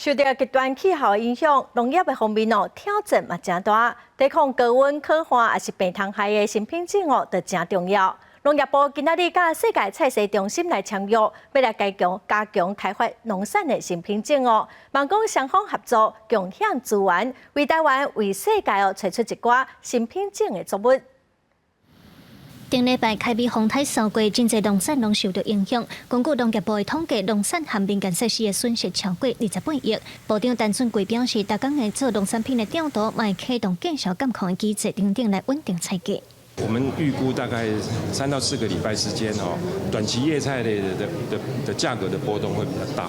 受著極端氣候影響，農業的方面哦，挑戰嘛誠大。抵抗高溫、乾旱抑是病蟲害的新品種哦，就誠重要。農業部今仔日佮世界菜蔬中心來簽約，欲來加強加強開發農產的新品種哦。望講雙方合作，共享資源，為台灣、為世界哦，揣出一寡新品種的作物。頂禮拜開米風颱掃過，真濟農產攏受著影響。根據農業部的統計，農產和民間設施的損失超過28億。部長陳俊貴表示，逐工會做農產品的調度，嘛會啟動價銷監控的機制等等來穩定菜價。我們預估大概3到4個禮拜時間哦，短期葉菜類的價格的波動會比較大。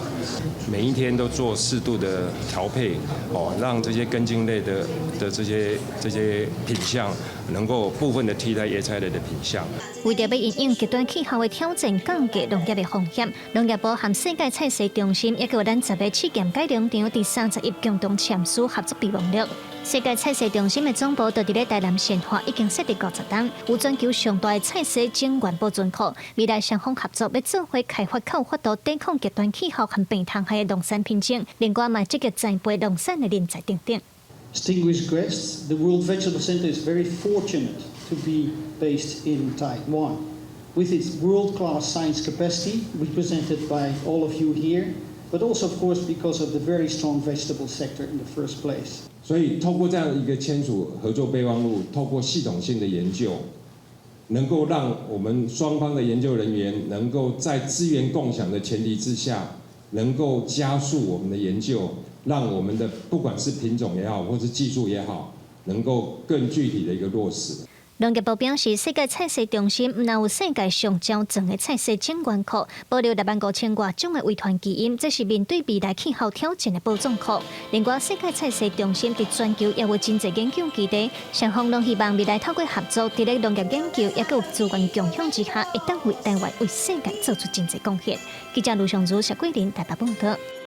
每一天都做適度的調配哦，讓這些根莖類的這些品項能夠部分的替代葉菜類的品項。為著欲因應極端氣候的挑戰，降低農業的風險，農業部和世界菜蔬中心抑閣有咱10個試驗改良場佇31共同簽署合作備忘錄。世界菜蔬中心的總部就佇咧台南善化，已經設立50冬，有全球上大的菜蔬種源保存庫。未來雙方合作欲做伙開發較有法度抵抗極端氣候和病蟲害的農產品種，另外嘛積極栽培農產的人才等等。 Distinguished guests, the World Vegetable Center is very fortunate to be based in Taiwan. With its world-class science capacity, represented by all of you here, but also, of course, because of the very strong vegetable sector in the first place. 所以，透過這樣一個簽署合作備忘錄，透過系統性的研究，能夠讓我們雙方的研究人員能夠在資源共享的前提之下，能夠加速我們的研究，讓我們的不管是品種也好，或是技術也好，能夠更具體的一個落實。農業部表示，世界菜蔬中心毋但有世界上齊全的菜蔬種源庫，保留6萬5千外種的遺傳基因，這是面對未來氣候挑戰的寶藏庫。另外，世界菜蔬中心佇全球也有真濟研究基地，雙方攏希望未來透過合作，佇咧農業研究抑閣有資源共享之下，會當為台灣、為世界做出真濟貢獻。記者盧尚如、謝桂林台北報道。